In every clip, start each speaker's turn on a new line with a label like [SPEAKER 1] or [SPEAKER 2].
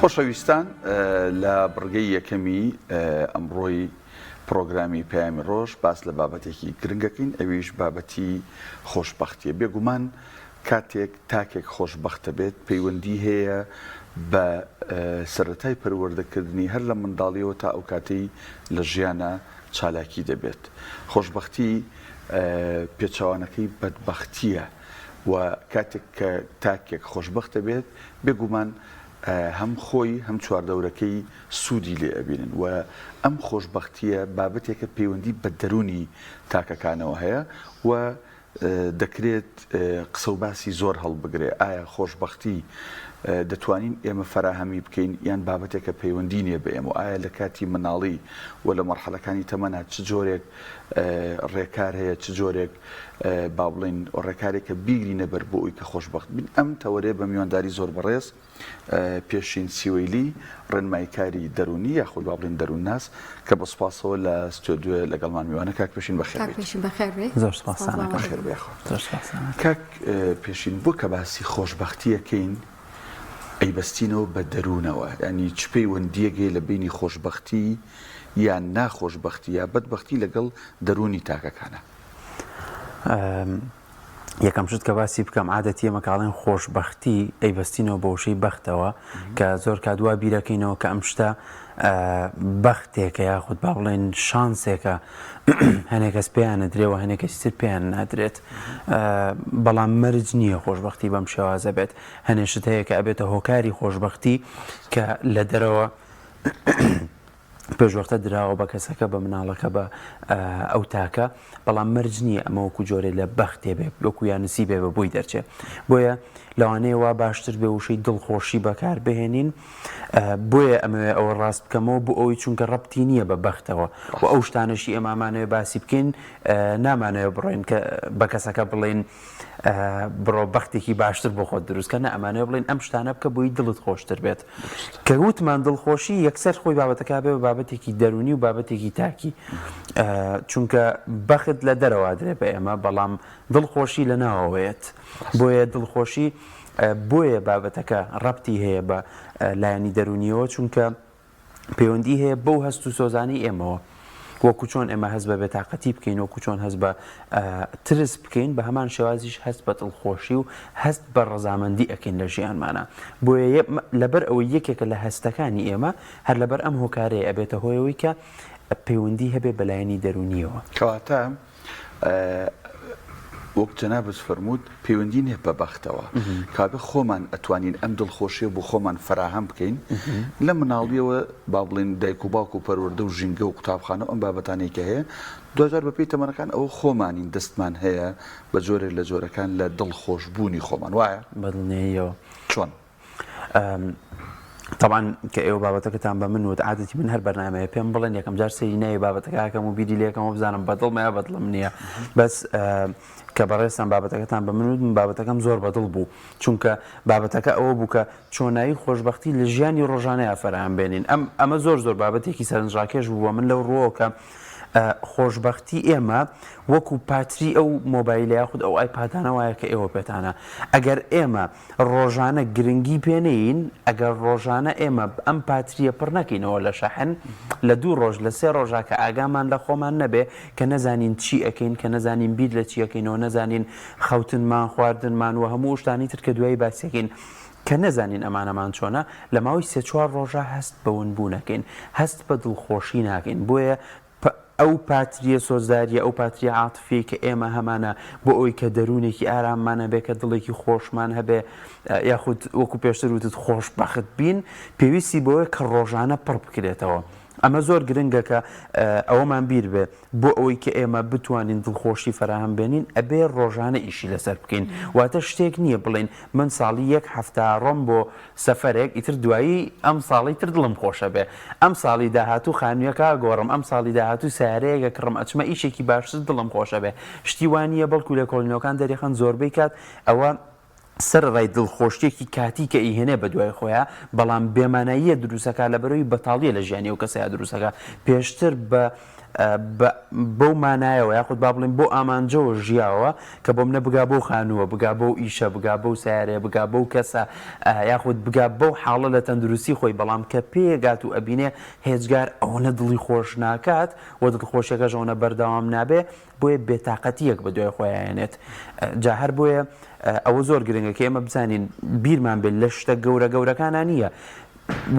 [SPEAKER 1] خۆشەویستان لە بڕگەی یەکەمی ئەمڕۆی پڕۆگرامی پەیامی ڕۆژ باس لە بابەتێکی گرنگ ئەکەین ئەویش بابەتی خۆشبەختیە بێگومان کاتێک تاکێک خۆشبەختە بێت پەیوەندی هەیە بە سەرەتای پەروەردەکردنی هەر لە منداڵیەوە تا ئەو کاتەی لە ژیانە چالاکی دەبێت خۆشبەختی پێچەوانەکەی بەدبەختیە و کاتێک کە تاکێک خۆشبەختە بێت بێگومان هەم خۆی هەم چواردەورەکەی سوودی لێ ئەبینن و ئەم خۆشبەختییە بابەتێکە پەیوەندی بە دەروونی تاکەکانەوە هەیە و دەکرێت قسە و باسی زۆر هەڵبگرێ ئایا خۆشبەختی دەتوانین ئێمە فەراهەمی بکەین یان بابەتێکە پەیوەندی نییە بە ئێمە ئایا لە کاتی مناڵی و لە مەرحەلەکانی تەمەنا چ جۆرێک ڕێکار هەیە چ جۆرێک با بڵێین ڕێکارێکە بیگرینە بەر بۆ ئەوی کە خۆشبەخت بین ئەم تەوەرەیە بە میوانداری زۆر بەڕێز پێشین سیوەیلی ڕێنماییکاری دەروونی یاخود با بڵێین دەروونناس کە بە سوپاسەوە لە ستۆدیۆ لەگەڵمان میوانە کاک پێشین بەخێر
[SPEAKER 2] کاک
[SPEAKER 1] بێیت.
[SPEAKER 2] پێشین بەخێر بێیت.
[SPEAKER 3] زۆر سوپاستان
[SPEAKER 2] سپاس
[SPEAKER 3] ئەکەم.
[SPEAKER 1] بەخێر بێ یاخوا.
[SPEAKER 3] زۆر سوپاستان ئەکەم.
[SPEAKER 1] کاک پێشین بۆ کە باسی خۆشبەختی ئەکەین ئەیبەستینەوە بە دەروونەوە یانی چ پەیوەندییەک هەیە لە بەینی خۆشبەختی یان ناخۆشبەختی یا بەدبەختی لەگەڵ دەروونی تاکەکانە؟
[SPEAKER 3] یەکەم شت کە باسی بکەم عادەتی ئێمە کاڵێن خۆشببختی ئەیبەستینەوە بە وشەی بەختەوە کە زۆر کات وا بیرەکەینەوە کە ئەم شتە بەختێکە یاخود با بڵێن شانسێکە هەنێک کەس پێیان نەدرێەوە هەنێک کەسی تر پێیان نادرێت بەڵام مەرج نییە خۆشببختی بەم شێوازە بێت هەنێ شت هەیە کە ئەبێتە هۆکاری خۆشببختی کە لە دەرەوە پێشوەختە دراوە بە کەسەکە بە مناڵەکە بە ئەو تاکە بەڵام مەرج نییە ئەمە وەکو جۆرێ لە بەختێ بێ وەکو یا نسیبێ بە بۆی دەرچێ بۆیە لەوانەیە وا باشتر بێ وشەی دڵخۆشی بەکار بهێنین بۆیە ئەمەوێ ئەوە ڕاست بکەمەوە بۆ ئەوەی چونکە ڕەبتی نییە بە بەختەوە و ئەو شتانەشی ئێمامانەوێ باسی بکەین نامانەوێ بڕۆین کە بە کەسەکە بڵێین بڕۆ بەختێکی باشتر بۆ خۆت دروست کە نە ئەمانەوێ بڵێین ئەم شتانە بکە بۆی دڵت خۆشتر بێت کە وتمان دڵخۆشی یەکسەر خۆی بابەتەکە بێ بە بابەتێکی دەرونی و بابەتێکی تاکی چونکە بەخت لە دەرەوە درێ بە ئێمە بەڵام دڵخۆشی لە ناوەوەیەت بۆیە دڵخۆشی بۆیە بابەتەکە ڕەبتی هەیە بە لایەنی دەرونیەوە چونکە پەیوەندی هەیە بەو هەست و سۆزانەی ئێمەوە. وەکو چۆن ئێمە هەست بە بێتاقەتی بکەین، وەکو چۆن هەست بە ترس بکەین، بە هەمان شێوازیش هەست بە دڵخۆشی و هەست بە ڕەزامەندی ئەکەین لە ژیانمانا. بۆیە لەبەر ئەوەی یەکێکە لە هەستەکانی ئێمە، هەر لەبەر ئەم هۆکارەیە ئەبێتە هۆی ئەوەی کە پەیوەندی هەبێ بە لایەنی دەروونییەوە.
[SPEAKER 1] کەواتە وەک جەنابت فەرمووت پەیوەندی نیە بە بەختەوە کابێ خۆمان ئەتوانین ئەم دڵخۆشیە بۆ خۆمان فەراهەم بکەین لە مناڵیەوە با بڵین دایک و باوک و پەروەردە و ژینگە و قوتابخانە و ئەم بابەتانەی کە هەیە دواجار بەپێی تەمەنەکان ئەوە خۆمانین دەستمان هەیە بە جۆرێک لە جۆرەکان لە دڵخۆشبوونی خۆمان وایە؟
[SPEAKER 3] بەدڵنیاییەوە.
[SPEAKER 1] چۆن؟
[SPEAKER 3] تەبعەن کە ئێوە بابەتەکەتان بە من وت عادەتی من هەر بەرنامەیە پێم بڵێن یەکەم جار سەیری ناوی بابەتەکە ئەکەم و بیری لێکەمەوە بزانم بەدڵمە یا بەدڵم نییە بەس کە بەڕێزتان بابەتەکەتان بە من وت من بابەتەکەم زۆر بەدڵ بوو چونکە بابەتەکە ئەوە بوو کە چۆنایی خۆشبەختی لە ژیانی ڕۆژانەیا فەراهەم بێنین ئەم ئەمە زۆر زۆر بابەتێکی سەرنجڕاکێش بوو بۆ من لەو ڕووەوە کە خۆشبەختی ئێمە وەکو پاتری ئەو مۆبایلە یاخود ئەو ئایپادانە وایە کە ئێوە پێتانە ئەگەر ئێمە ڕۆژانە گرنگی پێ نەیین، ئەگەر ڕۆژانە ئێمە ئەم پاترییە پڕ نەکەینەوە لە شەحن، لە دوو ڕۆژ، لە سێ ڕۆژا کە ئاگامان لە خۆمان نەبێ، کە نەزانین چی ئەکەین، کە نەزانین بیر لە چی ئەکەینەوە، نەزانین خەوتنمان، خواردنمان و هەموو ئەو شتانەی تر کە دوایی باسی ئەکەین، کە نەزانین ئەمانەمان چۆنە، لە ماوەی سێ چوار ڕۆژا هەست بە ونبوون ئەکەین، هەست بە دڵخۆشی ناکەین، بۆیە ئەو پاترییە سۆزدارییە، ئەو پاترییە عاتفییەی کە ئێمە هەمانە بۆ ئەوەی کە دەروونێکی ئاراممان هەبێ، کە دڵێکی خۆشمان هەبێ، یاخود وەکو پێشتر وتت خۆشبەخت بین، پێویستی بەوەیە کە ڕۆژانە پڕ بکرێتەوە. ئەمە زۆر گرنگە کە ئەوەمان بیر بێ، بۆ ئەوەی کە ئێمە بتوانین دڵخۆشی فەراهەم بێنین، ئەبێ ڕۆژانە ئیشی لەسەر بکەین. واتە شتێک نییە بڵێین من ساڵی یەک هەفتە ڕۆم بۆ سەفەرێک ئیتر دوایی ئەم ساڵی تر دڵم خۆشە بێ ئەم ساڵی داهاتوو خانویەک ئەگۆڕم ئەم ساڵی داهاتوو سەیارەیەک ئەکڕم ئەچمە ئیشێکی باشتر دڵم خۆشە بێ شتی وا نییە بەڵکو لێکۆڵینەوەکان دەریخەن زۆربەی کات ئەوە سەرەڕای دڵخۆشیەکی کاتی کە ئیهێنێ بە دوای خۆیا بەڵام بێماناییە دروستەکا لەبەرئەوەی بەتاڵیە لە ژیانی ئەو کەسەیا دروستەکا پێشتر بە. بەو مانایەوە یاخود با بڵێین بەو ئامانجەوە ژیاوە کە بۆ منە بگا بەو خانووە، بگا بەو ئیشە، بگا بەو سەیارەیە، بگا بەو کەسە یاخود بگا بەو حاڵە لە تەندروستی خۆی، بەڵام کە پێگات و ئەبینێ هێجگار ئەوەنە دڵی خۆش ناکات و دڵخۆشیەکەش ئەوەنە بەردەوام نابێ، بۆیە بێتاقەتییەک بە دوای خۆیا ئەیەنێت. جا هەر بۆیە ئەوە زۆر گرنگە کە ئێمە بزانین بیرمان بێت لە شتە گەورە گەورەکانا نییە،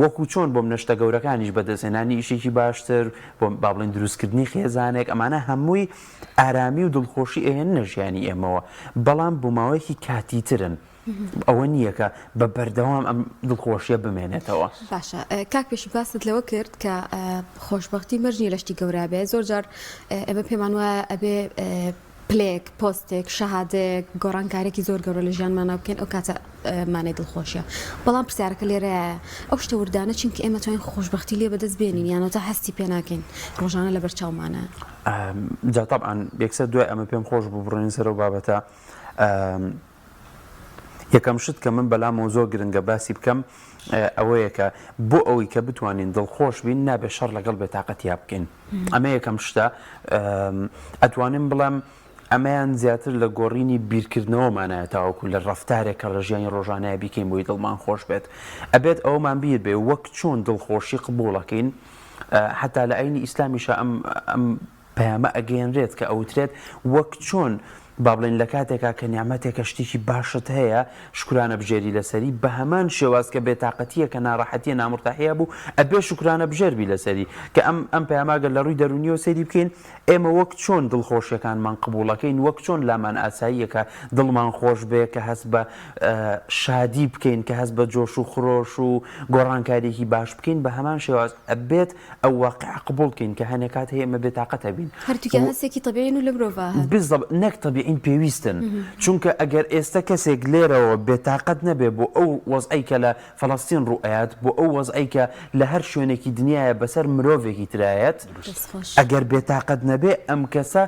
[SPEAKER 3] وەکو چۆن بۆ منە شتە گەورەکانیش بەدەستهێنانی ئیشێکی باشتر، بۆ با بڵێین دروستکردنی خێزانێک، ئەمانە هەمووی ئارامی و دڵخۆشی ئەهێننە ژیانی ئێمەوە، بەڵام بۆ ماوەیەکی کاتیترن. ئەوە نییە کە بە بەردەوام ئەم دڵخۆشیە بمێنێتەوە.
[SPEAKER 2] باشە کاک پێشی باست لەوە کرد کە خۆشبەختی مەرج نییە لە شتی گەورە بێ زۆر جار ئێمە پێمان وایە ئەبێ پلەیەک پۆستێک شەهادەیەک گۆڕانکارێکی زۆر گەورە لە ژیانمانا بکەین ئەو کاتە مانای دڵخۆشیە بەڵام پرسیارەکە لێرەیە ئەو شتە وردانە چین کە ئێمە توانین خۆشبەختی لێ بەدەست بێنین یانەوە تا هەستی پێ ناکەین ڕۆژانە لەبەر چاومانە.
[SPEAKER 3] جا تەبعەن یەکسەر دوای ئەمە پێم خۆش بوو بڕۆین سەر ئەو بابەتە. یەکەم شت کە من بەلامەوە زۆر گرنگە باسی بکەم ئەوەیە کە بۆ ئەوەی کە بتوانین دڵخۆش بین نابێت شەڕ لەگەڵ بێتاقەتیا بکەین ئەمە یەکەم شتە ئەتوانم بڵێم ئەمەیان زیاتر لە گۆڕینی بیرکردنەوەمانایە تاوەکو لە ڕەفتارێک کە لە ژیانی ڕۆژانەیە بیکەین بۆی دڵمان خۆش بێت ئەبێت ئەومان بیر بێ وەک چۆن دڵخۆشی قبوڵەکەین حتا لە ئاینی ئیسلامیشە ئەم ئەم پەیامە ئەگەیەنرێت کە ئەوترێت وەک چۆن با بڵێین لە کاتێکا کە نیعمەتێکە شتێکی باشت هەیە شوکرانە بژێری لەسەری بە هەمان شێواز کە بێتاقەتییەکە ناڕەحەتیە نامورتاحیە بوو ئەبێ شوکرانە بژێر بی لەسەری کە ئەم ئەم پەیامە گەر لە ڕووی دەروونیەوە سەیری بکەین ئێمە وەک چۆن دڵخۆشیەکانمان قبوڵەکەین وەک چۆن لامان ئاساییە کە دڵمان خۆش بێ کە هەست بە شادی بکەین کە هەست بە جۆش و خرۆش و گۆڕانکاریەکی باش بکەین بە هەمان شێواز ئەبێت ئەو واقیعە قبوڵ کەین کە هەنێ کات هەیە ئێمە بێتاقەت ئەبین.
[SPEAKER 2] هەردووکیان هەستێکی تەبیعین و لە مرۆڤا هەن.
[SPEAKER 3] بالضبط نەک تەبیعین پێویستن چونکە ئەگەر ئێستە کەسێک لێرەوە بێتاقەت نەبێ بۆ ئەو وەزعەی کە لە فەڵەستین ڕوو ئەیات بۆ ئەو وەزعەی کە لە هەر شوێنێکی دنیایە بەسەر مرۆڤێکی ترایەت
[SPEAKER 2] دەست خۆش.
[SPEAKER 3] ئەگەر بێتاقەت نەبێ ئەم کەسە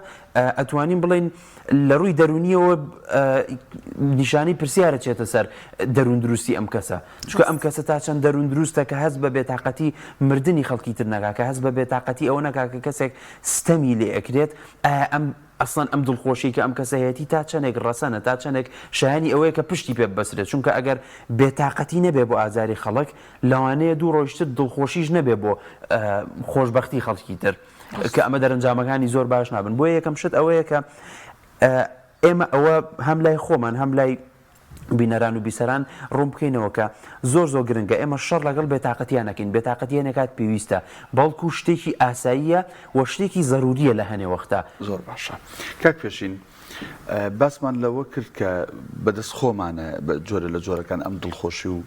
[SPEAKER 3] ئەتوانین بڵێین لە ڕووی دەروونیەوە نیشانەی پرسیارە چێتە سەر دەروون دروستی ئەم کەسە چونکە ئەم کەسە تا چەند دەروون دروستە کە هەست بە بێتاقەتی مردنی خەڵکی تر نەکا کە هەست بە بێتاقەتی ئەوە نەکا کە کەسێک ستەمی لێ ئەکرێت ئایا ئەم ئەسڵەن ئەم دڵخۆشی کە ئەم کەسە هەیەتی تا چەندێک ڕەسەنە تا چەندێک شایانی ئەوەیە کە پشتی پێ ببەسترێت چونکە ئەگەر بێتاقەتی نەبێ بۆ ئازاری خەڵک لەوانەیە دوو ڕۆژتر دڵخۆشیش نەبێ بۆ خۆشبەختی خەڵکی تر. کە ئەمە دەرەنجامەکانی زۆر باش نابن بۆیە یەکەم شت ئەوەیە کە ئێمە ئەوە هەم لای خۆمان هەم لای بینەران و بیسەران ڕوون بکەینەوە کە زۆر زۆر گرنگە ئێمە شەڕ لەگەڵ بێتاقەتیان نەکەین بێتاقەتی هەنێکات پێویستە بەڵکو شتێکی ئاساییە و شتێکی زەروریە لە هەنێ وەختە.
[SPEAKER 1] زۆر باشە کاک پێشین باسمان لەوە کرد کە بەدەست خۆمانە بە جۆرە لە جۆرەکان ئەم دڵخۆشی و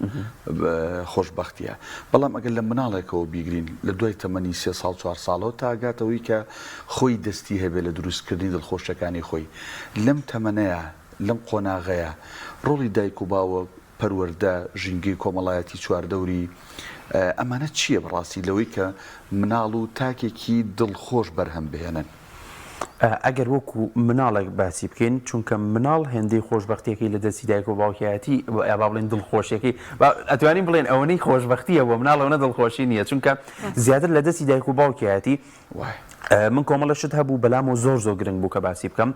[SPEAKER 1] خۆشببختیە بەڵام ئەگەر لە مناڵێکەوە بیگرین لە دوای تەمەنی سێ ساڵ چوار ساڵەوە تاگاتەوەی کە خۆی دەستی هەبێ لە دروستکردنی دڵخۆشیەکانی خۆی لەم تەمەنەیە لەم قۆناغەیە ڕۆڵی دایک و باوک پەروەردە ژینگەی کۆمەڵایەتی چواردەوری ئەمانە چییە بەڕاستی لەوەی کە مناڵ و تاکێکی دڵخۆش بەرهەم بهێنن؟
[SPEAKER 3] ئەگەر وەکو مناڵێک باسی بکەین چونکە مناڵ هێندەی خۆشبەختیەکەی لە دەستی دایک و باوکیایەتی یا با بڵێین دڵخۆشیەکەی ئەتوانین بڵێن ئەوەنەی خۆشبەختیە بۆ مناڵ ئەوەنە دڵخۆشی نییە چونکە زیاتر لە دەستی دایک و باوکیایەتی من کۆمەڵە شت هەبوو بەلامەوە زۆر زۆر گرنگ بوو کە باسی بکەم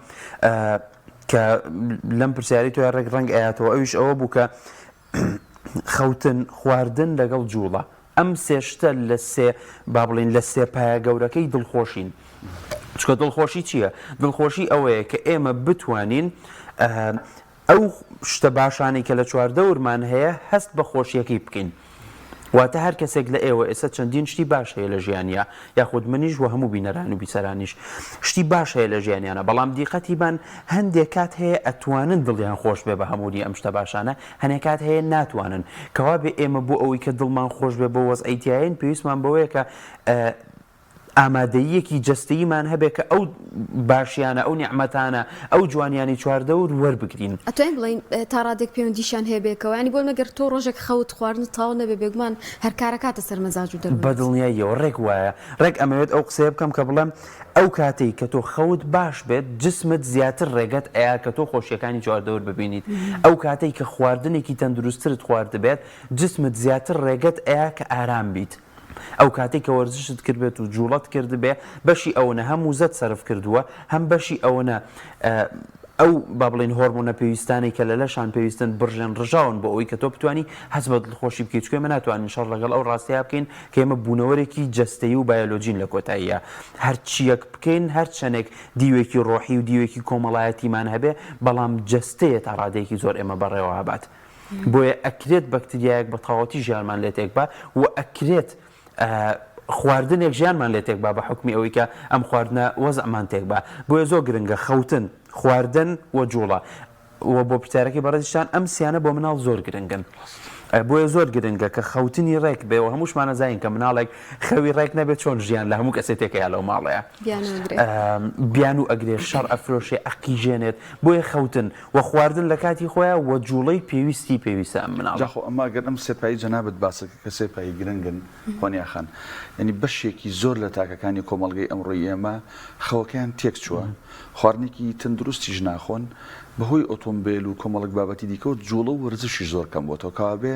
[SPEAKER 3] کە لەم پرسیاری تۆ ڕێک ڕەنگ ئەیاتەوە ئەویش ئەوە بوو کە خەوتن، خواردن لەگەڵ جووڵە. ئەم سێ شتە لە سێ با بڵێین لە سێ پایە گەورەکەی دڵخۆشین. چونکە دڵخۆشی چییە؟ دڵخۆشی ئەوەیە کە ئێمە بتوانین ئەو شتە باشانەی کە لە چواردەورمان هەیە هەست بە خۆشیەکەی بکەین. واتە هەر کەسێک لە ئێوە ئێستا چەندین شتی باش هەیە لە ژیانیا یاخود منیش و هەموو بینەران و بیسەرانیش شتی باش هەیە لە ژیانیانە بەڵام دیقەتی بان هەندێک کات هەیە ئەتوانن دڵیان خۆش بێ بە هەمووری ئەم شتە باشانە هەنێ کات هەیە ناتوانن کەوابێ ئێمە بۆ ئەوەی کە دڵمان خۆش بێ بۆ وەزعی تیاین پێویستمان بەوەیە کە ئامادەییەکی جەستەییمان هەبێ کە ئەو باشیانە، ئەو نیعمەتانە، ئەو جوانیانەی چواردەور وەربگرین.
[SPEAKER 2] ئەتوانین بڵێین تا ڕادەیەک پەیوەندیشیان هەیە بەیەکەوە؟ یانی بۆ نمونە گەر تۆ ڕۆژێک خەوت خواردنت تەواو نەبێ بێگومان هەر کارەکاتە سەر مەزاج و دەروونت.
[SPEAKER 3] بە دڵنیاییەوە ڕێک وایە. ڕێک ئەمەوێت ئەو قسەیە بکەم کە بڵێم ئەو کاتەی کە تۆ خەوت باش بێت جسمت زیاتر ڕێگەت ئەیا کە تۆ خۆشیەکانی چواردەور ببینیت. ئەو کاتەی کە خواردنێکی تەندروستترت خواردبێت جسمت زیاتر ڕێگەت ئەیا کە ئارام بیت. ئەو کاتەی کە وەرزشت کردبێت و جوڵەت کردبێ بەشی ئەوەنە هەم وزەت سەرف کردووە هەم بەشی ئەوەنە ئەو با بڵێین هۆرمۆنە پێویستانەی کە لە لەشان پێویستن بڕژێن ڕژاون بۆ ئەوەی کە تۆ بتوانی هەست بە دڵخۆشی بکەیت چونکە ئێمە ناتوانین شەڕ لەگەڵ ئەو ڕاستەیە بکەین کە ئێمە بوونەوەرێکی جەستەیی و بایۆلۆجین لە کۆتاییە هەرچییەک بکەین هەرچەندێک دیوێکی ڕۆحی و دیوێکی کۆمەڵایەتیمان هەبێ بەڵام جەستەیە تا ڕادەیەکی زۆر ئێمە بەڕێوە ئەبات بۆیە ئەکرێت بەکتریایەک بە تەواوەتی ژیانمان لێ تێک با و ئەکرێت خواردنێک ژیانمان لێ تێک با بە حوکمی ئەوەی کە ئەم خواردنە وەزعمان تێک با بۆیە زۆر گرنگە خەوتن خواردن و جوڵە و بۆ پرسیارەکەی بەڕێزیشتان ئەم سیانە بۆ مناڵ زۆر گرنگن بۆیە زۆر گرنگە کە خەوتنی ڕێک بێ و هەمووشمان ئەزانین کە مناڵێک خەوی ڕێک نەبێت چۆن ژیان لە هەموو کەسێ تێکەیا لەو ماڵەیە بیانوو ئەگرێ شەڕ ئەفرۆشێ ئەقیژێنێت بۆیە خەوتن و خواردن لە کاتی خۆیا و جوڵەی پێویستی پێویستە ئەم مناڵە.
[SPEAKER 1] جا خۆ ئەمە ئەگەر ئەم سێ پایەی جەنابت باست کرد کە سێ پایەی گرنگن هۆنیا خان یانی بەشێکی زۆر لە تاکەکانی کۆمەڵگەی ئەمڕۆی ئێمە خەوەکەیان تێک چووە خواردنێکی تەندروستیش ناخۆن بەهۆی ئۆتۆمبێل و کۆمەڵک بابەتی دیکەوە جوڵە و وەرزشیش زۆر کەم بۆتەوە کەوابێ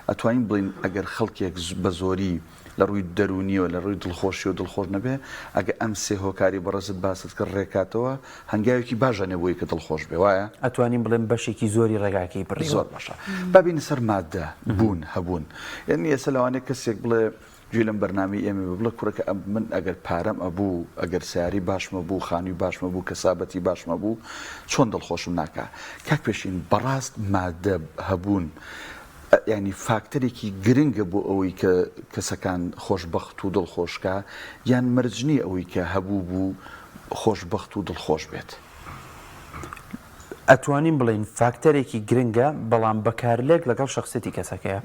[SPEAKER 1] ئەتوانین بڵێین ئەگەر خەڵکێک بە زۆری لە ڕووی دەروونیەوە لە ڕووی دڵخۆشیەوە دڵخۆش نەبێ ئەگە ئەم سێ هۆکاری بەڕێزت باست کرد ڕێکاتەوە هەنگاوێکی باش ئەنێ بۆی کە دڵخۆش بێ وایە؟
[SPEAKER 3] ئەتوانین بڵێم بەشێکی زۆری ڕێگاکەی بڕیوە.
[SPEAKER 1] زۆر باشە با بێینە سەر مادە بوون هەبوون یانی ئێستا لەوانەیە کەسێک بڵێ گوێی لەم بەرنامەی ئێمە بێ بڵێ کوڕەکە ئەم من ئەگەر پارەم ئەبوو ئەگەر سەیارەی باشم ئەبوو خانووی باشم ئەبوو کەسابەتی باشم ئەبوو چۆن دڵخۆشم ناکا کاک پێشین بەڕاست مادە هەبوون یانی فاکتەرێکی گرنگە بۆ ئەوەی کە کەسەکان خۆشبەخت و دڵخۆش کا یان مەرج نییە ئەوەی کە هەبوو بوو خۆشبەخت و دڵخۆش بێت؟
[SPEAKER 3] ئەتوانین بڵێین فاکتەرێکی گرنگە بەڵام بە کارلێک لەگەڵ شەخسیەتی کەسەکەیە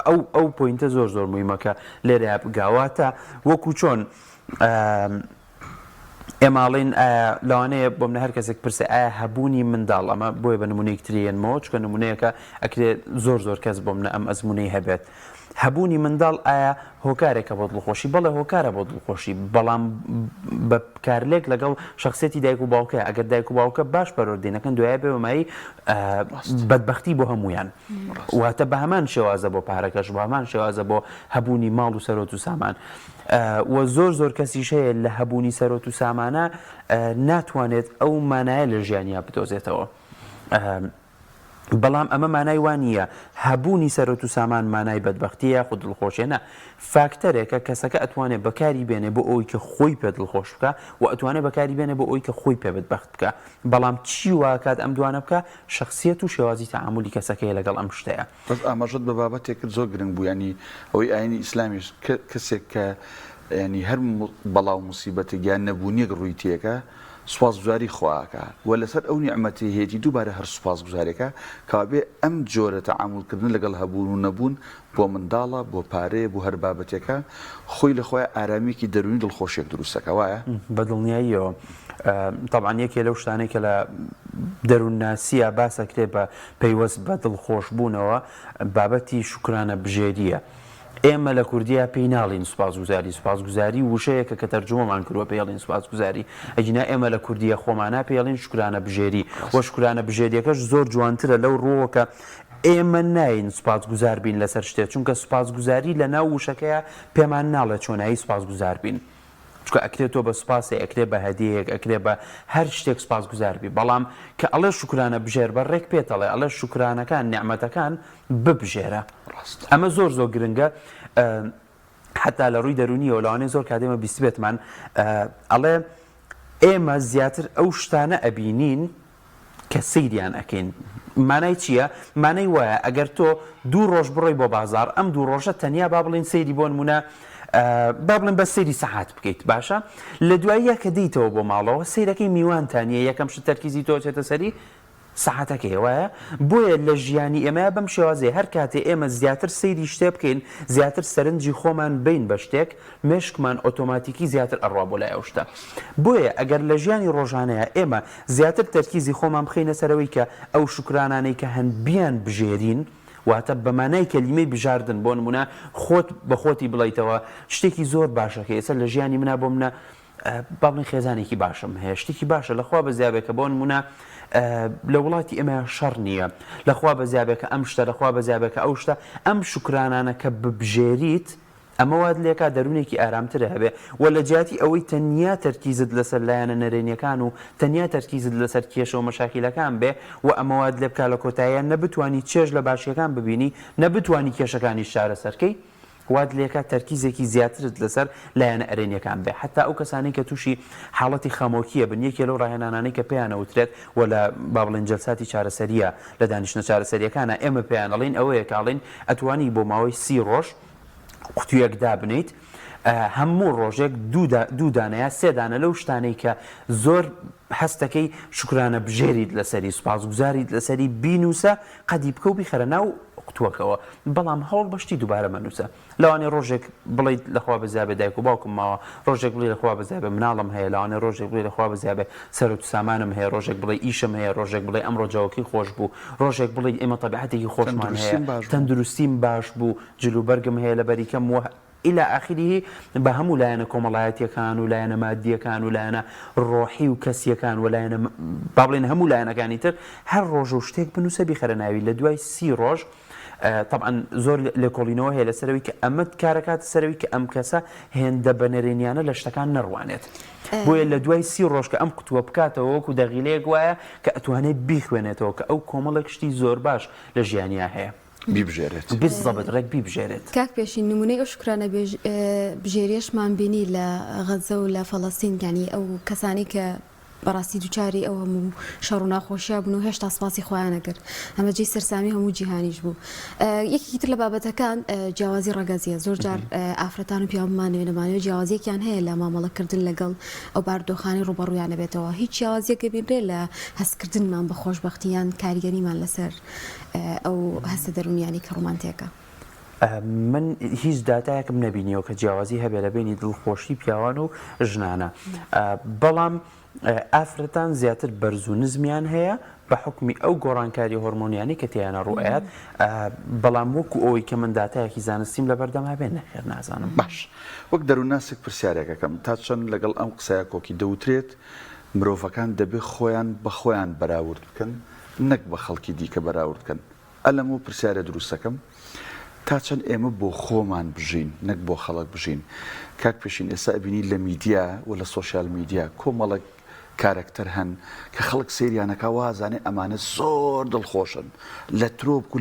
[SPEAKER 3] ئەو ئەو point ە زۆر زۆر مویمە کە لێرەیا بگا واتە وەکو چۆن ئێمە ئەڵێین ئایا لەوانەیە بۆ منە هەر کەسێک پرسێ ئایا هەبوونی منداڵ ئەمە بۆیە بە نمونەیەک تری یەنمەوە چونکە نمونەیەکە ئەکرێ زۆر زۆر کەس بۆ منە ئەم ئەزمونەی هەبێت هەبوونی منداڵ ئایا هۆکارێکە بۆ دڵخۆشی بەڵێ هۆکارە بۆ دڵخۆشی بەڵام بە کارلێک لەگەڵ شخصێتی دایک و باوکە ئەگەر دایک و باوکە باش پەروەردەی نەکەن دوایە بێ بەمایی بەدبەختی بۆ هەمویان واتە بە هەمان شێوازە بۆ پارەکەش بە هەمان شێوازە بۆ هەبوونی ماڵ و سەرۆت و سامان و زۆر زۆر کەسیش هەیە لە هەبوونی سەرۆت و سامانە ناتوانێت ئەو مانایە لە ژیانیا بدۆزێتەوە. بەڵام ئەمە مانای وا نییە هەبوونی سەرۆت و سامان مانای بەدبەختیە یاخود دڵخۆشیە نا فاکتەرێکە کەسەکە ئەتوانێت بەکاری بێنێ بۆ ئەوەی کە خۆی پێ دڵخۆش بکا و ئەتوانێت بەکاری بێنێ بۆ ئەوەی کە خۆی پێ بەدبەخت بکا بەڵام چی واکات ئەم دوانە بکا شەخسیەت و شێوازی تەعامولی کەسەکەیە لەگەڵ ئەم شتەیا.
[SPEAKER 1] بەس ئاماژەت بە بابەتێک کرد زۆر گرنگ بوو یانی ئەوەی ئاینی ئیسلامیش کەسێک کە یانی هەر بەڵا و موسیبەتێک یان نەبوونیەک ڕووی تێکا سوپاسگوزاری خوا ئەکا و لەسەر ئەو نیعمەتەی هەیەتی دووبارە هەر سوپاسگوزارێکە کەوابێ ئەم جۆرە تەعامول کردنە لەگەڵ هەبوون و نەبوون بۆ منداڵە بۆ پارەیە بۆ هەر بابەتێکە خۆی لە خۆیا ئارامیەکی دەروونی دڵخۆشیەک دروست ئەکا وایە؟
[SPEAKER 3] بە دڵنیاییەوە تەبعەن یەکێ لەو شتانەی کە لە دەروونناسییا باس ئەکرێ بە پەیوەست بە دڵخۆشبوونەوە بابەتی شوکرانە بژێرییە. ئێمە لە کوردیا پێی ناڵێین سوپاسگوزاری، سوپاسگوزاری وشەیەکە کە تەرجومەمان کردووە پێی ئەڵێین سوپاسگوزاری، ئەگینا ئێمە لە کوردییە خۆمانا پێی ئەڵێین شوکرانە بژێری و شوکرانە بژێرییەکەش زۆر جوانترە لەو ڕووەوە کە ئێمە نایەین سوپاسگوزار بین لەسەر شتێ چونکە سوپاسگوزاری لە ناو وشەکەیا پێمان ناڵێ چۆنایی سوپاسگوزار بین. چونکە ئەکرێ تۆ بە سوپاسێ ئەکرێ بە هەدیەیەک ئەکرێ بە هەر شتێک سوپاسگوزار بی بەڵام کە ئەڵێ شوکرانە بژێر بە ڕێک پێت ئەڵێ ئەڵێ شوکرانەکان نیعمەتەکان ببژێرە ئەمە زۆر زۆر گرنگە حتا لە ڕووی دەرونیەوە لەوانەیە زۆر کات ئێمە بیستبێتمان ئەڵێ ئێمە زیاتر ئەو شتانە ئەبینین کە سەیریان ئەکەین مانای چییە؟ مانای وایە ئەگەر تۆ دوو ڕۆژ بڕۆی بۆ بازاڕ ئەم دوو ڕۆژە تەنیا با بڵێین سەیری بۆ نموونە با بڵێن بەس سەیری سەعات بکەیت باشە لە دواییە کە دێیتەوە بۆ ماڵەوە سەیرەکەی میوانتان نییە یەکەم شت تەرکیزی تۆ چێتە سەری سەعاتەکەی وایە بۆیە لە ژیانی ئێمە بەم شێوازەیە هەر کاتێ ئێمە زیاتر سەیری شتێ بکەین زیاتر سەرنجی خۆمان بین بە شتێک مێشکمان ئۆتۆماتیکی زیاتر ئەڕوا بۆ لای ئەو شتە. بۆیە ئەگەر لە ژیانی ڕۆژانەیا ئێمە زیاتر تەرکیزی خۆمان بخەینە سەر ئەوەی کە ئەو شوکرانانەی کە هەن بیان بژێرین، واتە بە مانای کەلیمەی بژاردن، بۆ نموونە خۆت بە خۆتی بڵێیتەوە شتێکی زۆر باشە کە ئێستا لە ژیانی منا بۆ منە با بڵێین خێزانێکی باشم هەیە، شتێکی باشە لە خوا بەزیا بێ کە بۆ نموونە لە وڵاتی ئێمە شەڕ نییە، لە خوا بەزیا بێ کە ئەم شتە، لە خوا بەزیا بێ کە ئەو شتە، ئەم شوکرانانە کە ببژێریت. ئەمە وات لێکا دەروونێکی ئارامترە هەبێ و لە جیاتی ئەوەی تەنیا تەرکیزت لەسەر لایەنە نەرێنیەکان و تەنیا تەرکیزت لەسەر کێشە و مەشاکیلەکان بێ و ئەمە وات لێ بکا لە کۆتاییا نە بتوانی چێژ لە باشیەکان ببینی نە بتوانی کێشەکانیش چارەسەر کەی وات لێکا تەرکیزێکی زیاترت لەسەر لایەنە ئەرێنیەکان بێ حەتا ئەو کەسانەی کە تووشی حاڵەتی خەمۆکیە بن یەکێ لەو ڕاهێنانانەی کە پێیان ئەوترێت و لە با بڵێین جەلساتی چارەسەریە لە دانیشتنە چارەسەریەکانا ئێمە پێیان ئەڵێین ئەوەیە کە ئەڵێین ئەتوانی بۆ ماوەی سی ڕۆژ قوتویەک دابنێیت هەموو ڕۆژێک دوو دانە یا سێ دانە لەو شتانەی کە زۆر هەستەکەی شوکرانە بژێریت لەسەری سوپاسگوزاریت لەسەری بینوسە قەدی بکە و بیخەرە ناو قوتوەکەوە بەڵام هەوڵ بە شتی دووبارە مەنووسە لەوانەیە ڕۆژێک بڵێیت لەخوا بەزیابێ دایک و باوکم ماوە، ڕۆژێک بڵێی لەخوا بەزیابێ مناڵم هەیە، لەوانەیە ڕۆژێک بڵێی لەخوا بەزیابێ سەروەت و سامانم هەیە، ڕۆژێک بڵێی ئیشم هەیە، ڕۆژێک بڵێی ئەمڕۆ جەوەکەی خۆش بوو، ڕۆژێک بڵێی ئێمە تەبیعەتێکی خۆشمان هەیە،
[SPEAKER 1] تەندروستیم باش بوو.
[SPEAKER 3] تەندروستیم باش بوو، جل و بەرگم هەیە لەبەری کەم و. الی آخره بە هەموو لایەنە کۆمەڵایەتییەکان و لایەنە مادییەکان و لایەنە ڕۆحی و کەسییەکان و لایەنە با بڵێین هەموو لایەنەکانی تر هەر ڕۆژە و شتێک بنووسە بیخەرە ناوی لە دوای سی ڕۆژ تەبعەن زۆر لێکۆڵینەوە هەیە لەسەرەوەی کە ئەمە کارەکاتە سەرەوەی کە ئەم کەسە هێندە بە نەرێنیانە لە شتەکان نەڕوانێت بۆیە لە دوای سی ڕۆژ کە ئەم قوتووە بکاتەوە وەکو دەغیلەیەک وایە کە ئەتوانێت بیخوێنێتەوە کە ئەو کۆمەڵێک شتی زۆر باش لە ژیانیا هەیە.
[SPEAKER 1] بیبژێرێت.
[SPEAKER 3] بالضبط ڕێک بیبژێرێت.
[SPEAKER 2] کاک پێشین نمونەی ئەو شوکرانە بژێریەشمان بینی لە غەزە و لە فەڵەستین یانی ئەو کەسانەی کە بەڕاستی دووچاری ئەو هەموو شەڕ و ناخۆشیە بوون و هێشتا سپاسی خوایان ئەکرد ئەمە جێی سەرسامی هەموو جیهانیش بوو یەکێکی تر لە بابەتەکان جیاوازی ڕەگەزیە زۆر جار ئافرەتان و پیاو بمانەوێ نەمانەوێ جیاوازیەکیان هەیە لە مامەڵەکردن لەگەڵ ئەو بارودۆخانەی ڕووبەڕوویان ئەبێتەوە هیچ جیاوازیەک ئەبینرێ لە هەستکردنمان بە خۆشبەختی یان کاریگەریمان لەسەر ئەو هەستە دەروونیانەی کە ڕۆمانتێکە.
[SPEAKER 3] من هیچ داتایەکم نەبینیەوە کە جیاوازی هەبێ لە بینی دڵخۆشی پیاوان و ژنانە بەڵام ئافرەتان زیاتر بەرز و نزمیان هەیە بە حکمی ئەو گۆڕانکاری هۆرمۆنیانی کە تیانە ڕوئەیات بەڵام وەکو ئەوەی کە من داتایەکی زانستیم لە بەردەم هەبێ نەخێر نازانم.
[SPEAKER 1] باش وەک دەروونناسێک پرسیارێک ئەکەم تا چەند لەگەڵ ئەم قسەیە کۆکی دەوترێت مرۆڤەکان دەبێ خۆیان بە خۆیان بەراورد بکەن نەک بە خەڵکی دیکە بەراورد کەن ئەلەمەو پرسیارە دروستەکەم تا چەند ئێمە بۆ خۆمان بژین نەک بۆ خەڵک بژین کاک پێشین ئێستا ئەبینی لە میدیا و لە سۆشیال میدیا کۆمەڵێک کارەکتەر هەن کە خەڵک سەیریانەکا وازانێ ئەمانە زۆر دڵخۆشن لە ترۆپک و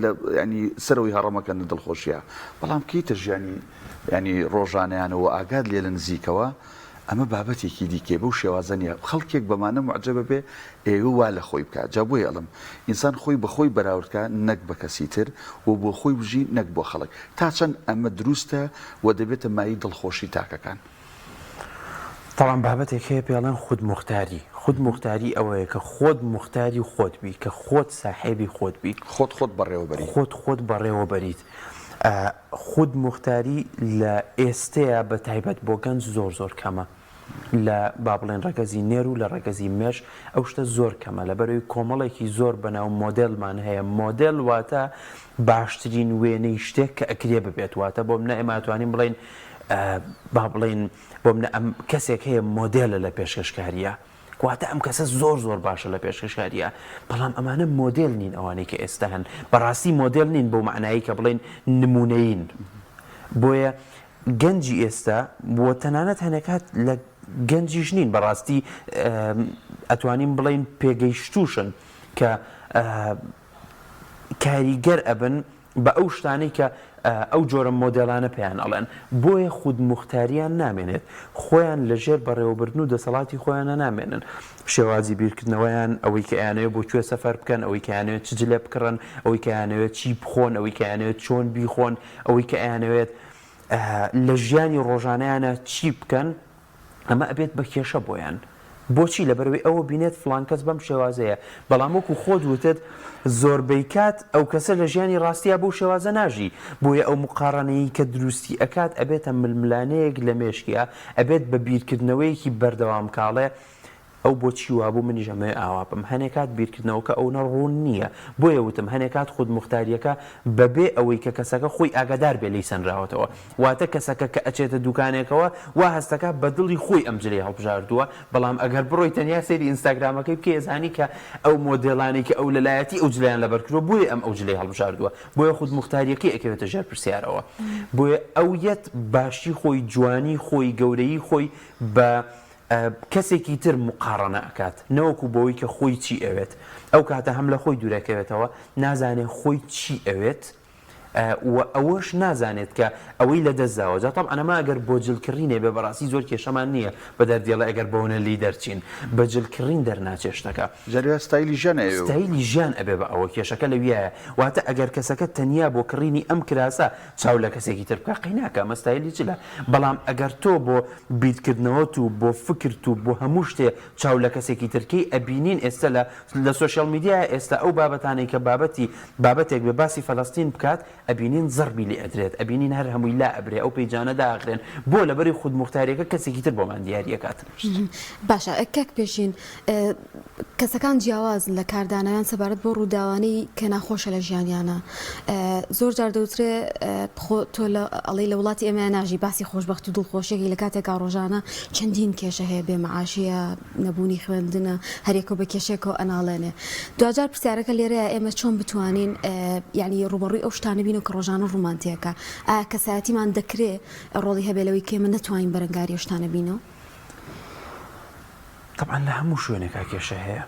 [SPEAKER 1] لە ینی سەرەوەی هەڕەمەکەن لە دڵخۆشیە بەڵام کەیتە ژیانی ینی ڕۆژانەیانەوە ئاگات لێ لە نزیکەوە ئەمە بابەتێکی دیکەیە بەو شێوازە نیە خەڵکێک بەمانە موعجەبە بێ ئەیەوێ وا لە خۆی بکا جا بۆیە ئەڵێم ئینسان خۆی بە خۆی بەراورد کا نەک بە کەسی تر و بۆ خۆی بژی نەک بۆ خەڵک تا چەند ئەمە دروستە و دەبێتە مایەی دڵخۆشی تاکەکان؟
[SPEAKER 3] تەبعەن بابەتێک هەیە پێی ئەڵێن خودموختاری، خودموختاری ئەوەیە کە خۆت موختاری خۆت بی، کە خۆت ساحێبی خۆت بی،
[SPEAKER 1] خۆت خۆت بەڕێوە بەری.
[SPEAKER 3] خۆت خۆت بەڕێوە بەریت. خود موختاری لە ئێستەیا بە تایبەت بۆ گەنج زۆر زۆر کەمە لە با بڵێن ڕەگەزی نێر و لە ڕەگەزی مێش ئەو شتە زۆر کەمە لەبەرەوەی کۆمەڵێکی زۆر بەناو مۆدێلمان هەیە مۆدێل واتە باشترین وێنەی شتێک کە ئەکرێ ببێت واتە بۆ منە ئێمە توانین بڵێین با بڵێین بۆ منە ئەم کەسێک هەیە مۆدێلە لە پێشکەشکاریە واتە ئەم کەسە زۆر زۆر باشە لە پێشکەشکاریە بەڵام ئەمانە مۆدێل نین ئەوانەی کە ئێستا هەن بەڕاستی مۆدێل نین بەو مەعنایی کە بڵێین نمونەیین بۆیە گەنجی ئێستا و تەنانەت هەنێکات لە گەنجیش نین بەڕاستی ئەتوانین بڵێین پێگەیشتوشن کە کاریگەر ئەبن بە ئەو شتانەی کە ئەو جۆرە مۆدێلانە پێیان ئەڵێن، بۆیە خودموختاریان نامێنێت، خۆیان لە ژێر بەڕێوەبردن و دەسەڵاتی خۆیانا نامێنن، شێوازی بیرکردنەوەیان، ئەوەی کە ئەیانەوێت بۆ کوێ سەفەر بکەن، ئەوەی کە ئەیانەوێت چ جلێ بکڕن، ئەوەی کە ئەیانەوێت چی بخۆن، ئەوەی کە ئەیانەوێت چۆن بیخۆن، ئەوەی کە ئەیانەوێت لە ژیانی ڕۆژانەیانا چی بکەن، ئەمە ئەبێت بە کێشە بۆیان. بۆچی؟ لەبەرئەوەی ئەوە بینێت فڵان کەس بەم شێوازەیە، بەڵام وەکو خۆت وتت زۆربەی کات ئەو کەسە لە ژیانی ڕاستیا بەو شێوازە ناژی، بۆیە ئەو موقاڕەنەیی کە دروستی ئەکات ئەبێتە ململانێیەک لە مێشکیا، ئەبێت بە بیرکردنەوەیەکی بەردەوام کاڵێ. ئەو بۆچی وابوو منیش ئەمەوێ ئاوا بم. هەنێ کات بیرکردنەوەکە ئەونە ڕوون نییە. بۆیە وتم هەنێ کات خودموختارییەکە بەبێ ئەوەی کە کەسەکە خۆی ئاگادار بێ لێی سەنراوەتەوە. واتە کەسەکە کە ئەچێتە دوکانێکەوە وا هەستەکا بە دڵی خۆی ئەم جلەی هەڵبژاردووە، بەڵام ئەگەر بڕۆی تەنیا سەیری ئینستاگرامەکەی بکەی ئەزانی کە ئەو مۆدێلانەی کە ئەو لەلایەتی ئەو جلەیان لەبەر کردووە بۆیە ئەم ئەو جلەی هەڵبژاردووە. بۆیە خودموختارییەکەی ئەکەوێتە ژێر پرسیارەوە. بۆیە ئەو یەت باشی خۆی، جوانی خۆی، گەورەیی خۆی بە کەسێکی تر موقاڕەنە ئەکات نەوەکو بەوەی کە خۆی چی ئەوێت ئەو کاتە هەم لە خۆی دوورەکەوێتەوە نازانێ خۆی چی ئەوێت و ئەوەش نازانێت کە ئەوەی لە دەست داوە جا تەبعەن ئەمە ئەگەر بۆ جل کڕینێ بێ بەڕاستی زۆر کێشەمان نییە بە دەردی ئەڵێ ئەگەر بەونە لی دەرچین بە جل کڕین دەرناچێ شتەکە.
[SPEAKER 1] جارێ وا ستایلی ژیان ئەوێ و.
[SPEAKER 3] ستایلی ژیان ئەبێ بە ئەوە کێشەکە لەویایە واتە ئەگەر کەسەکە تەنیا بۆ کڕینی ئەم کراسە چاو لە کەسێکی تر بکا قەی ناکا ئەمە ستایلی جلە بەڵام ئەگەر تۆ بۆ بیرکردنەوەت و بۆ فکرت و بۆ هەموو شتێ چاو لە کەسێکی تر کەی ئەبینین ئێستا لە لە social media ئێستا ئەو بابەتانەی کە بابەتی بابەتێک بێ باسی فەلەستین بکات ئەبینین زەڕبی لێ ئەدرێت ئەبینین هەر هەمووی لا ئەبرێ ئەو پەیجانە داخرێن بۆ لەبەری خودموختاریەکە کەسێکی تر بۆمان دیاری ئەکات.
[SPEAKER 2] باشە کاک پێشین کەسەکان جیاوازن لە کاردانەوەیان سەبارەت بەو ڕووداوانەی کە ناخۆشە لە ژیانیانە زۆر جار دەوترێ خۆ تۆ لە ئەڵێی لە وڵاتی ئێمە ناژی باسی خۆشبەختی و دڵخۆشیەکی لە کاتێکا ڕۆژانە چەندین کێشە هەیە بێ معاشیە نەبوونی خوێندنە هەرێکەوە بە کێشێکەوە ئەناڵێنێ دواجار پرسیارەکە لێرەیە ئێمە چۆن بتوانین یعنی ڕووبەڕووی ئەو شتانە بینەوە کە ڕۆژانە ڕوومان تێکا ئایا کەسایەتیمان دەکرێ ڕۆڵی هەبێ لەوەی کە ئێمە نەتوانین بەرەنگاری ئەو شتانە بینەوە؟
[SPEAKER 3] تەبعەن لە هەموو شوێنێکا کێشە هەیە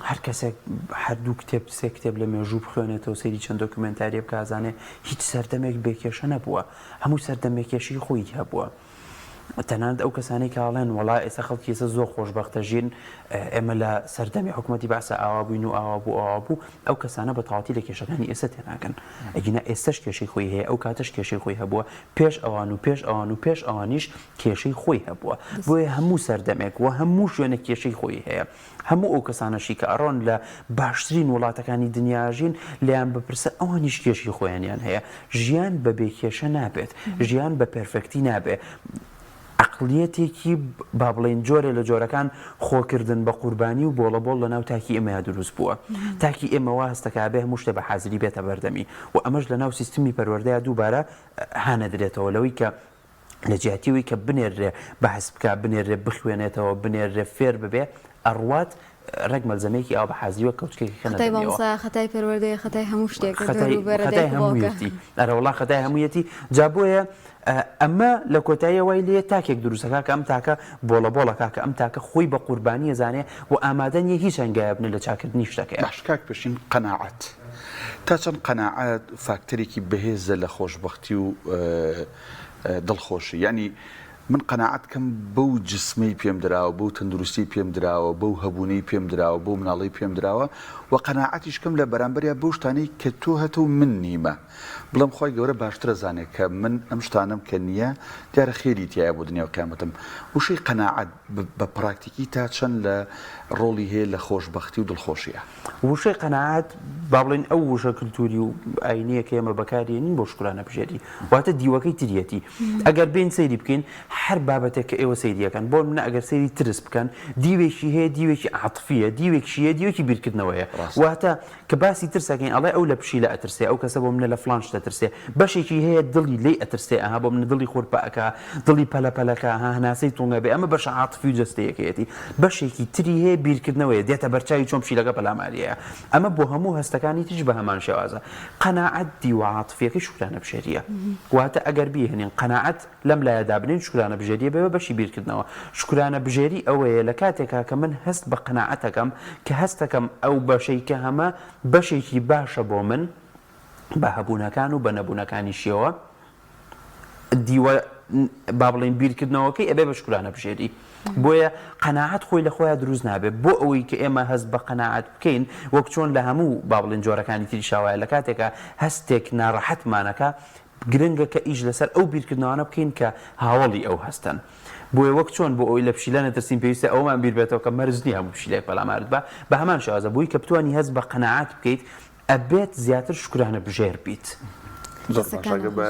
[SPEAKER 3] هەر کەسێک هەر دوو کتێب سێ کتێب لە مێژوو بخوێنێتەوە سەیری چەند دۆکیومێنتاریە بکا ئەزانێ هیچ سەردەمێک بێ کێشە نەبووە هەموو سەردەمێک کێشەی خۆی هەبووە تەنانەت ئەو کەسانەی کە ئەڵێن وەڵا ئێستا خەڵکی ئێستا زۆر خۆشبەختە ژین ئێمە لە سەردەمی حکوومەتی بەعسا ئاوا بووین و ئاوا بوو ئاوا بوو ئەو کەسانە بە تەواوەتی لە کێشەکانی ئێستا تێناگەن ئەگینا ئێستاش کێشەی خۆی هەیە ئەو کاتەش کێشەی خۆی هەبووە پێش ئەوان و پێش ئەوان و پێش ئەوانیش کێشەی خۆی هەبووە بۆیە هەموو سەردەمێک و هەموو شوێنێک کێشەی خۆی هەیە هەموو ئەو کەسانەشی کە ئەڕۆن لە باشترین وڵاتەکانی دنیا ژین لێیان بپرسە ئەوانیش کێشەی خۆیانیان هەیە ژیان بە بێ کێشە نابێت ژیان بە perfect ی نابێ عەقڵیەتێکی با بڵێین جۆرێ لە جۆرەکان خۆکردن بە قوربانی و بۆڵەبۆڵ لەناو تاکی ئێمەیا دروست بووە. تاکی ئێمە وا هەستەکا ئەبێ هەموو شتێ بە حازری بێتە بەردەمی و ئەمەش لەناو سیستمی پەروەردەیا دووبارە هانەدرێتەوە لەوەی کە لە جیاتی ئەوەی کە بنێررێ بەحس بکا، بنێررێ بخوێنێتەوە، بنێررێ فێر ببێ، ئەڕوات ڕێک مەلزەمەیەکی ئاوا بە حازری وەک کەوچکێکی خەنە
[SPEAKER 2] خەتای
[SPEAKER 3] دەمیەوە.
[SPEAKER 2] مامۆستایە، خەتای پەروەردەیە، خەتای هەموو شتێکە،
[SPEAKER 3] خەتای
[SPEAKER 2] دەوروبەرە،
[SPEAKER 3] خەتای
[SPEAKER 2] دایک و باوکە.
[SPEAKER 3] هەموویەتی. ئەرەوەڵا خەتای هەموویەتی. جا بۆیە ئەمە لە کۆتاییا وای لێیە تاکێک دروست ئەکا کە ئەم تاکە بۆڵە بۆڵ ئەکا کە ئەم تاکە خۆی بە قوربانی ئەزانێ و ئامادە نییە هیچ هەنگاوێ بنێ لە چاکردنی شتەکەیا.
[SPEAKER 1] باش کاک پێشین قەناعەت تا چەند قەناعەت فاکتەرێکی بەهێزە لە خۆشبەختی و دڵخۆشی یانی من قەناعەت کەم بەو جسمەی پێم دراوە، بەو تەندروستیەی پێم دراوە، بەو هەبوونەی پێم دراوە، بەو مناڵەی پێم دراوە و قەناعەتیش کەم لە بەرامبەریا بەو شتانەی کە تۆ هەتە و من نیمە. بڵێم خوای گەورە باشترە زانێ کە من ئەم شتانەم کە نییە دیارە خێری تیایە بۆ دنیا و قیامەتم. وشەی قەناعەت بە پراکتیکی تا چەند لە ڕۆڵی هەیە لە خۆشبەختی و دڵخۆشیا؟
[SPEAKER 3] وشەی قەناعەت با بڵێین ئەو وشە کلتوری و ئاینیە کە ئێمە بەکاریێنین بۆ شوکرانە بژێری واتە دیوەکەی تریەتی ئەگەر بێین سەیری بکەین هەر بابەتێک کە ئێوە سەیریەکەن بۆ منە ئەگەر سەیری ترس بکەن دیوێکی هەیە دیوێکی عاتفیە دیوێکشی هەیە دیوێکی بیرکردنەوەیە واتە کە باسی ترس ئەکەین ئەڵێ ئەو لە پشیلە ئەترسێ ئەو کەسە بۆ منە لە فڵان شت ئەترسێ بەشێکی هەیە دڵی لێی ئەترسێ ئەها بۆ منە دڵی خورپە ئەکا دڵی پەلە پەلەکا ها هەناسەی تونگ ئەبێ ئەمە بەشە عاتفی و جەستەیەکەیەتی بەشێکی تری هەیە بیرکردنەوەیە دێتە بەرچاوی چۆن پشیلەکە پەلاماری ئەیا ئەمە بۆ هەموو هەستەکانی تریش بە هەمان شێوازە قەناعەت دیوە عاتفیەکەی شوکرانە بژێریە واتە ئەگەر بیهێنین قەناعەت لەم لایە دابنێین شوکرانە بژێریە بێ بە بەشی بیرکردنەوە شوکرانە بژێری ئەوەیە لە کاتێکا کە من هەست بە قەناعەت ئەکەم کە هەستەکەم ئەو بەشەی کە هەمە بەشێکی باشە بۆ من بە هەبوونەکان و بە نەبوونەکانیشیەوە دیوە با بڵێین بیرکردنەوەکەی ئەبێ بە شوکرانە بژێری بۆیە قەناعەت خۆی لە خۆیا دروست نابێ بۆ ئەوەی کە ئێمە هەست بە قەناعەت بکەین وەک چۆن لە هەموو با بڵێین جۆرەکانی تریشا وایە لە کاتێکا هەستێک ناڕەحەتمانەکا گرنگە کە ئیش لەسەر ئەو بیرکردنەوانە بکەین کە هاوەڵی ئەو هەستەن. بۆیە وەک چۆن بۆ ئەوەی لە پشیلە نەترسین پێویستە ئەوەمان بیر بێتەوە کە مەرج نییە هەموو پشیلەیەک پەلامارت با، بە هەمان شێوازە بۆی کە بتوانی هەست بە قەناعەت بکەیت ئەبێت زیاتر شوکرانە بژێر بیت.
[SPEAKER 1] زۆر باشە ئەگەر بە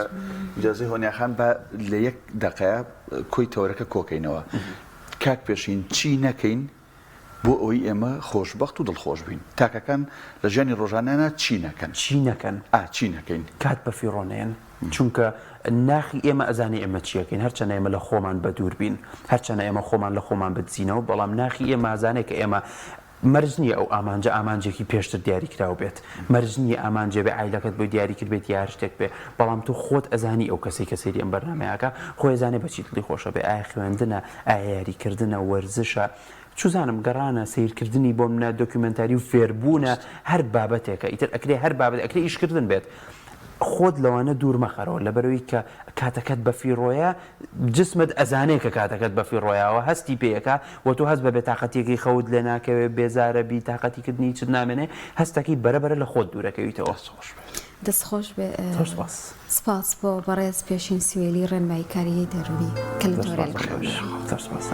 [SPEAKER 1] ئیجازەی هۆنیا خان با لە یەک دەقەیا کۆی تەوەرەکە کۆکەینەوە. کاک پێشین چی نەکەین؟ بۆ ئەوەی ئێمە خۆشبەخت و دڵخۆش بین؟ تاکەکان لە ژیانی ڕۆژانەیانا چی نەکەن؟
[SPEAKER 3] چی نەکەن؟
[SPEAKER 1] ئا چی نەکەین؟
[SPEAKER 3] کات بەفیڕۆ نەیەن. چونکە ناخی ئێمە ئەزانێ ئێمە چی ئەکەین، هەرچەنە ئێمە لە خۆمان بەدوور بین، هەرچەنە ئێمە خۆمان لە خۆمان بدزینەوە، بەڵام ناخی ئێمە ئەزانێ کە ئێمە مەرج نییە ئەو ئامانجە ئامانجێکی پێشتر دیاریکراو بێت، مەرج نییە ئامانجێ بێ عایلەکەت بۆی دیاری کردبێت یا هەر شتێک بێ، بەڵام تۆ خۆت ئەزانی ئەو کەسەی کە سەیری ئەم بەرنامەیە ئەکا خۆی ئەزانێ بە چی دڵی خۆشە بێ، ئایا خوێندنە، ئایا یاریکردنە، وەرزشە، چوزانم گەڕانە، سەیرکردنی بۆ منە دۆکیومێنتاری و فێربوونە، هەر بابەتێکە ئیتر ئەکرێ هەر بابەت ئەکرێ ئیشکردن بێت خۆت لەوانە دوور مەخەرەوە لەبەرەوەی کە کاتەکەت بەفیڕۆیە جسمت ئەزانێ کە کاتەکەت بەفیڕۆیاوە هەستی پێ ئەکا و تۆ هەست بە بێتاقەتیەکەی خەوت لێ ناکەوێ بێزارە بی تاقەتی کردنی هیچت نامێنێ هەستەکەی بەرە بەرە لە خۆت دوورەکەویتەوە.
[SPEAKER 1] دەست خۆش بێت.
[SPEAKER 2] دەست خۆش بێ.
[SPEAKER 3] زۆر سپاس.
[SPEAKER 2] سپاس بۆ بەڕێز پێشین سوێلی ڕێنماییکاریی دەروونی کە لە
[SPEAKER 3] زۆر
[SPEAKER 2] تۆرێل
[SPEAKER 3] سپاس.
[SPEAKER 2] بەخێربێی.
[SPEAKER 3] زۆر سپاس.